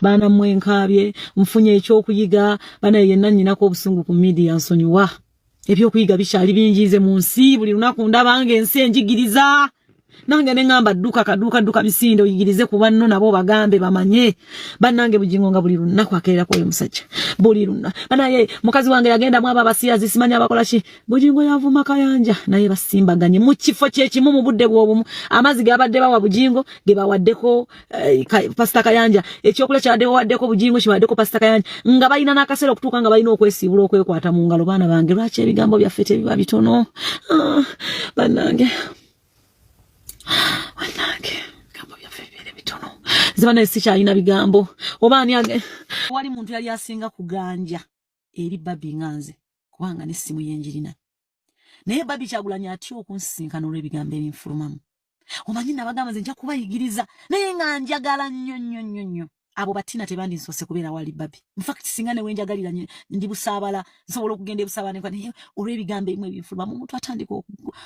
Baana mmwe, nkaabye, nfunye ekyokuyiga. Banaye, yenna nnyinako obusungu ku media, nsonyiwa. Ebyokuyiga bikyali bingiize mu nsi. Buli lunaku ndaba nga ensi enjigiriza. Nange neŋŋamba, dduka kaduuka, dduka misinde, oyigirize ku banno, nabo bagambe bamanye. Bannange, Bugingo nga buli lunaku akeerako oyo musajja, buli lunaku. Banaye, mukazi wange yagendamu abo abasiyazi, simanyi abakola ki. Bugingo yavuma Kayanja, naye basimbaganye mu kifo kyekimu mu budde bw'obumu. Amazzi gabadde bawa Bugingo ge bawaddeko Pasita Kayanja. Ekyokulya kyabadde bawaddeko Bugingo kibaddeko Pasita Kayanja, nga balina n'akaseera okutuuka nga balina okwesiibula, okwekwata mu ngalo. Baana bange, lwaki ebigambo byaffe tebiba bitono? Ah, bannange, bannange, ebigambo byaffe bibeere bitono. Nze banaye sikyalina bigambo. Oba ani wali muntu yali asinga kuganja eri Babi nga nze, kubanga n'essimu yenjirina. Naye Babi Kyagulanyi atya okunsisinkana olw'ebigambo ebinfulumamu. Omanyi nabagamba nze nja kubayigiriza, naye nga njagala nnyo nnyo nnyo nnyo abo batina tebandinsoose kubeera wali Babi. In fact, singa newenjagalira ndi Busaabala, nsobola okugenda ebusaabala nenkola, naye olw'ebigambo ebimu ebinfulumamu, omuntu atandika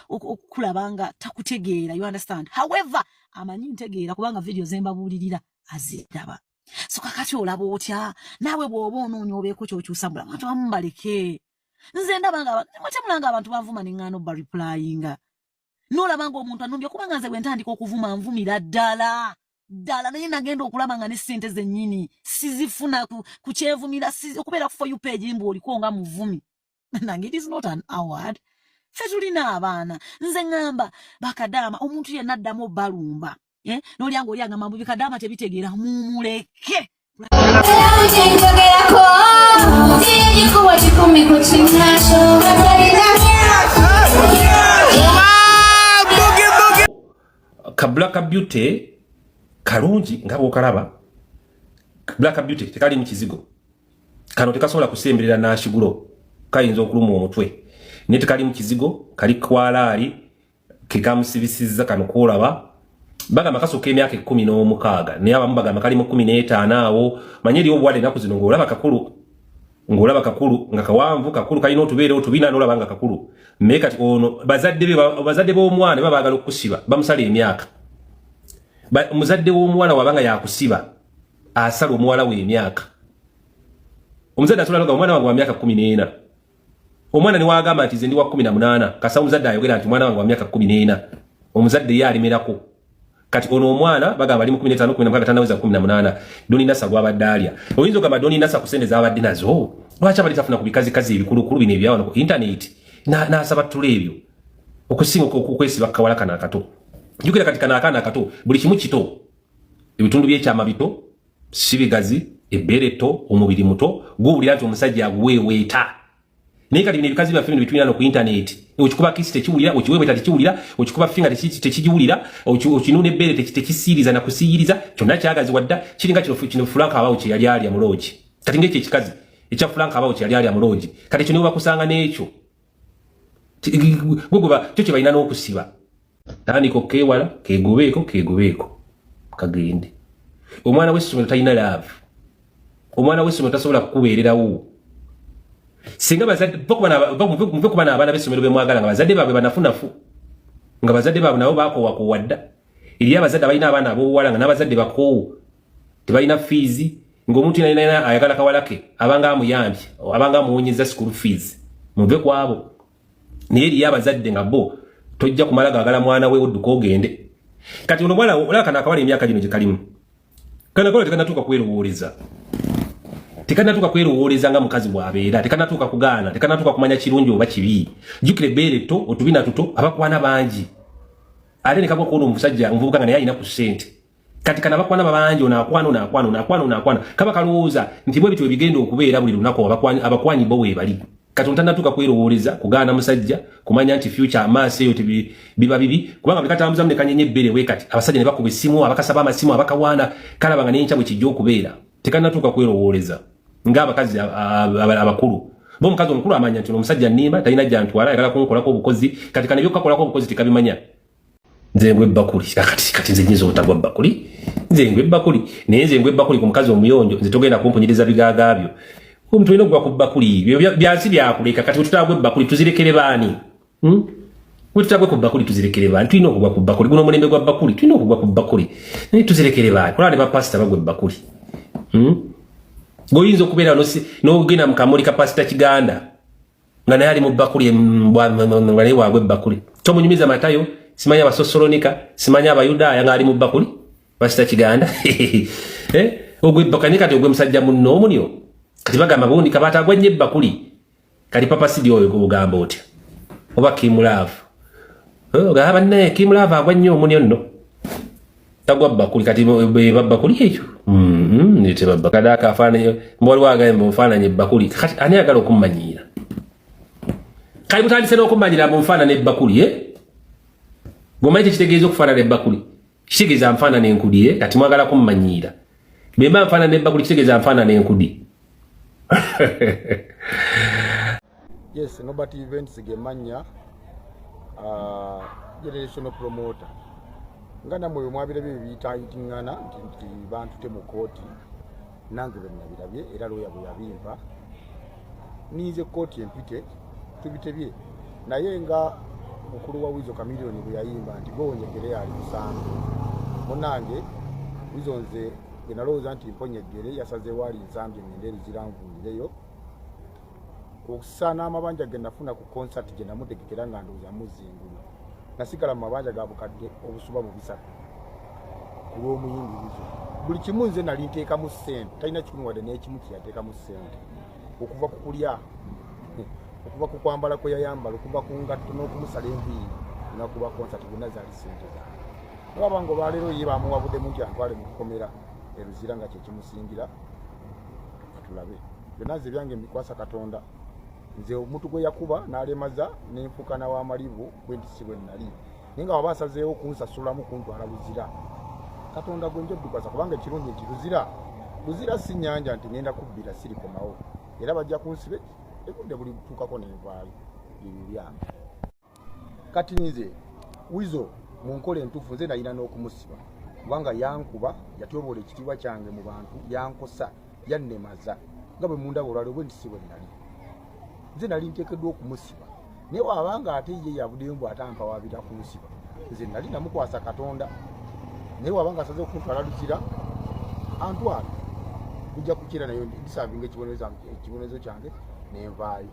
okukulaba nga takutegeera, you understand? However, amanyi ntegeera, kubanga video zembabuulirira aziraba. So kakati olaba otya naawe bw'oba onoonya obeeko kyokyusa mulamu? Abantu abamu baleke. Nze ndaba nga mwetemulanga abantu banvuma, neŋŋaana obba replyinga. Nolaba nga omuntu anumbye, kubanga nze bwe ntandika okuvuma, nvumira ddala ddala. Naye nagenda okulaba nga ne ssente zennyini sizifuna ku kyenvumira. Okubeera ku For You page mbu oliko nga muvumi nange, it is not an award. Ffe tulina abaana. Nze ŋŋamba bakadaama, omuntu yenna addamu obbalumba, eh? N'olyanga oli agamba mbu bikadaama tebitegeera, mumuleke. Njogerako gikuwa 100 ku kinnaso batalina. Ka Black Beauty kalungi nga bwokalaba. Black Beauty tekali mu kizigo. Kano tekasobola kusemberera nashigulo, kayinza okuluma omutwe, naye tekali mu kizigo. Kali kwalaali kekamusibisizza. Kano kwolaba, bagamba kasooka emyaka 16, naye abamu bagamba kali mu 15 awo. Manye eriwo obuwala ennaku zino ng'olaba kakulu, ng'olaba kakulu nga kawanvu, kakulu, kalina otubeere otubina, n'olaba nga kakulu. Naye kati ono bazadde be, bazadde b'omwana baba baagala okukusiba, bamusala emyaka. Muzadde w'omuwala wabanga yakusiba, asala omuwala we emyaka. Omuzadde asobola nga omwana wange wa myaka 14, omwana ne wagamba nti nze ndi wa 18, kasa omuzadde ayogera nti omwana wange wa myaka 14, omuzadde ye alemerako. Kati ono omwana bagamba ali mu 15, 16, tanaweza 18. Doni Nasa gwabadde alya, oyinza ogamba Doni Nasa ku sente z'abadde nazo, lwaki abadde tafuna ku bikazikazi ebikulukulu bino ebyawano ku intaneti, n'asaba ttula ebyo okusinga okwesiba kawala kano akato? Jjukira kati kano akaana akato, buli kimu kito, ebitundu by'ekyama bito, si bigazi, ebbeere tto, omubiri muto, guwulira nti omusajja aguweeweeta. Naye kati bino ebikazi byaffe bino bitulina no ku intaneti, okikuba kiss tekiwulira, okiweeweta tekiwulira, okikuba finger tekigiwulira, okinuuna ebbeere tekisiiriza na kusiiyiriza, kyonna kyagaziwa dda. Kiringa kino Frank abawo kye yali alya mu lodge. Kati ng'ekyo ekikazi ekya Frank abawo kye yali alya mu lodge, kati ekyo niwe bakusanga n'ekyo gwe gwe kyo kye balina n'okusiba. Tandika okkeewala, keegobeeko, keegobeeko, kagende. Omwana w'essomero talina love. Omwana w'essomero tasobola kukubeererawo. Singa bazadde muve kuba n'abaana b'essomero bemwagala nga bazadde baabwe banafunafu, nga bazadde baabwe nabo bakoowakowa dda. Eriyo abazadde abalina abaana ab'obuwala nga n'abazadde bakoowu, tebalina fees, ng'omuntu yenna ayagala kawala ke abanga amuyambye, abanga amuwonyeza school fees. Muve ku abo. Naye eriyo abazadde nga bo tojja kumala gagala mwana we odduka ogende. Kati ono omwana olaba kano akawala, emyaka gino gye kalimu, kano akawala tekanatuuka kwerowooleza, tekanatuuka kwerowooleza nga mukazi bw'abeera, tekanatuuka kugaana, tekanatuuka kumanya kirungi oba kibi. Jjukira ebbeere tto, otubina tuto, abakwana bangi, ate ne kagwa kuona omusajja omuvubuka nga naye alina ku ssente. Kati kana abakwana babangi, ono akwana, ono akwana, ono akwana, ono akwana, kaba kalowooza nti bwe bityo ebigenda okubeera buli lunaku, abakwanyi bo weebali. Kati ono tannatuuka kwerowooleza kugaana musajja, kumanya nti future amaaso eyo biba bibi, kubanga bwe katambuzamu ne kanyenya ebbere we kati, abasajja ne bakuba essimu, abakasaba amasimu, abakawaana, kalaba nga n'enkya bwe kijja okubeera. Tekannatuuka kwerowooleza ng'abakazi abakulu bo. Omukazi omukulu amanya nti ono omusajja nnimba, talina gyantwala, ayagala kunkolako obukozi. Kati kano ebyokukakolako obukozi tekabimanya. Nze ngwa ebbakuli. Kati nze nyinza obutagwa bbakuli? Nze ngwa ebbakuli, naye nze ngwa ebbakuli ku mukazi omuyonjo. Nze togenda kumpunyiriza bigaaga byo. Omuntu olina okugwa ku bbakuli. Byo byansi byakuleka. Kati bwe tutagwa ebbakuli tuzirekere baani? Hmm? Bwe tutagwe ku bbakuli tuzirekere baani? Tulina okugwa ku bbakuli. Guno omulembe gwa bbakuli, tulina okugwa ku bbakuli, naye tuzirekere baani? Olaba ne bapasita bagwa ebbakuli. Goyinza okubeera n'ogenda mu kamuli ka Pasita Kiganda nga naye ali mu bbakuli, nga naye waagwa ebbakuli. Tomunyumiza Matayo, simanyi Abasosolonika, simanyi Abayudaaya, ng'ali mu bbakuli Pasita Kiganda. Eh? Ogw'ebbakani kati ogw'emusajja munno omunyo kati bagamba gundi kabaata agwa nnyo ebbakuli. Kati Papa Sidi oyo gubugamba otya? Oba Kimulaavu ogamba bannaye Kimulaavu agwa nnyo omunyo nno tagwa bbakuli. Kati babbakuli eyo tebabba kadaaka afaananyi waliwo agamba nfaananyi ebbakuli. Kati ani ayagala okummanyiira? Kali mutandise n'okumanyira mu nfaanana ebbakuli, eh? Gwomanyi tekitegeeza okufaanana ebbakuli, kitegeeza nfaanana enkudi, eh? Kati mwagala kummanyiira bwe mba nfaanana ebbakuli, kitegeeza nfaanana enkudi. Yes, Nobert Events ge mannya, generational promoter. Nga nammwe bwe mwabirabye bye biyitayitingana nti bantute mu kooti, nange bwe nabirabye era looya bwe yabimpa, ninze kooti empite tubitebye. Naye nga mukulu wa Wizo Kamiliyoni bwe yayimba nti gowonye eggere ali musango, munange Wizo nze bwe nalowooza nti mponya eggere, yasazeewo ali nsambye ngende eruzira nvundireyo okusaana amabanja ge nafuna ku concert gye namutegekera nga ndowooza muzingulu. Nasigala mu mabanja ga bukadde obusuba mu 300 ku lw'omuyimbi Wizo. Buli kimu nze nali nteekamu ssente, talina kikumi wadde n'ekimu kye yateekamu ssente, okuva ku kulya, okuva ku kwambala kwe yayambala, okuva ku ngatto n'okumusala enviiri lunaku lwa concert, byonna zaali ssente zange. Nolaba nga olwaleero ye bamuwabuddemu nti antwale mu kkomera eruzira nga kyekimusingira. Tulabe byonna, nze ebyange mbikwasa Katonda. Nze omuntu gwe yakuba n'alemaza nenfukana w'amalibu bwe nti si bwe nali, naye nga waba asazeewo kunsasulamu kuntwala Luzira, Katonda gwe nja oddukwasa, kubanga ekirungi nti Luzira si nyanja nti ngenda kubbira sirikomawo, era bajja kunsibe ebudde buli butuukako nenvaayo ebyo byange. Kati nze Wizo mu nkola entuufu nze nalina n'okumusiba, kubanga yankuba, yatyoboola ekitiibwa kyange mu bantu, yankosa, yannemaza. Nga bwe mundaba olwaliro bwe nti si bwe nali, nze nali nteekeddwa okumusiba. Naye wabanga ate ye yavuddeyo mbu ate ampawabira kunsiba, nze nali namukwasa Katonda. Naye wabanga asaze okuntwala Luzira, antwala, kujja kukira nayo ndisavinga ekibonerezo kyange nenvaayo.